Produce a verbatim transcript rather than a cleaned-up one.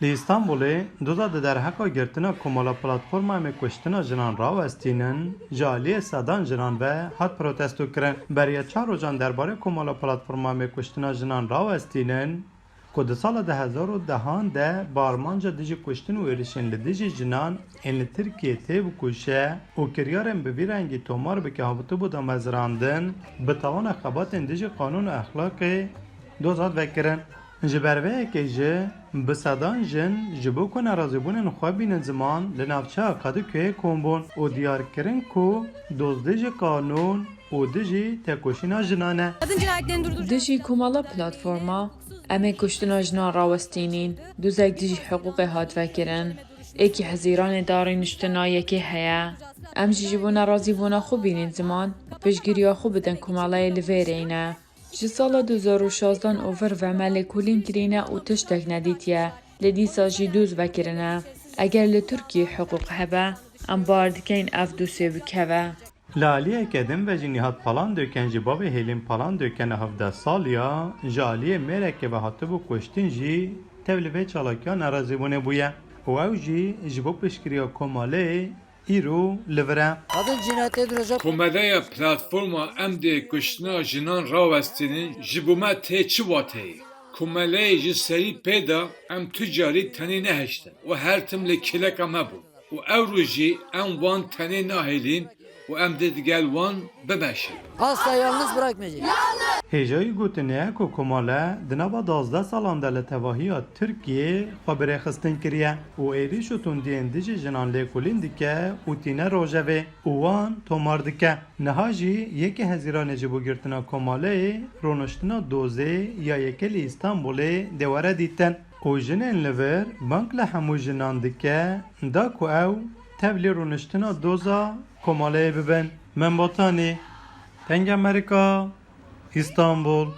Li Îstanbulê doza di derheqa girtina Komala Platforma Em ê Kuştina Jinan rawestînin, ji aliyê sedan jinan ve hat protesto kirin. Beriya çar rojan derbarê Komala Platforma Em ê Kuştina Jinan rawestînin, ku di sala du hezar û dehan de bi armanca dijî kuştin û êrişên li dijî jinan ên li Tirkiyê tê bikuşe û kiryarên bi vî rengî tomar bike, hatibû damezrandin, bi tawana xebatên dijî qanûn û exlaqê doz hat vekirin. Ji ber vê yekê jî bi sedan jin ji bo ku nerazîbûnên xwe bînin ziman li navçeya Kadıköyê kom bûn û diyar kirin ku doz dijî qanûn û dijî tekoşîna jinan e. Kadın cinayetlerini durduracağız. Dijî Komala Platforma Em ê Kuştina Jinan rawestînîn, dozek dijî hiqûqê hat vekirin. Êkî Hezîranê de rûniştina yekê heye. Em jî ji bo nerazîbûna xwe bînin ziman, piştgiriya xwe bidin komeleyê li vê rêyê ne. Ji sala du hezar û şazdan û vir ve me lêkolîn kirîne û tiştek nedîtiye. Lê dîsa jî doz vekirine. Eger li Tirkiyê hiqûq hebe, em bawer dikeyn ev dosye bikeve. Li aliyeke din ve jî Nîhat Palandöken jî bavê Hêlîn Palandöken a hevdeh saliya ji aliyê mêrekê ve hatibû kuştin jî tev li vê çalakiya nerazîbûnê bûye û ew jî ji bo piştgiriya komeleyê îro li vir e. Kadın cinayetleri duracak. Komeleya Platforma Em dê Kuştina Jinan rawestînin ji bo me tê çi wateyê? Komeleyê ji serî pê de em tu carî tenê nehiştin û her tim li kêleka me bûn. Û ewro jî em wan tenê nahêlîn û em dê digel wan bimeşin. Asla yalnız bırakmayacağız. Hêjayî gotinê ye ku Komale di nava duwazdeh salan de li tevahiya Tirkiyê xwe bi rêxistin kiriye û êrîş û tundiyên dijî jinan lêkolîn dike û tîne rojevê û wan tomar dike. Niha jî yekê Hezîranê ji bo girtina Komaleyê rûniştina dozê ya yekê li Îstanbulê dê were dîtin û jinên li vir bang li hemû jinan dike da ku ew tevlî rûniştina doza Komaleyê bibin. Membatanî, Dengê Amerîka, Îstanbul.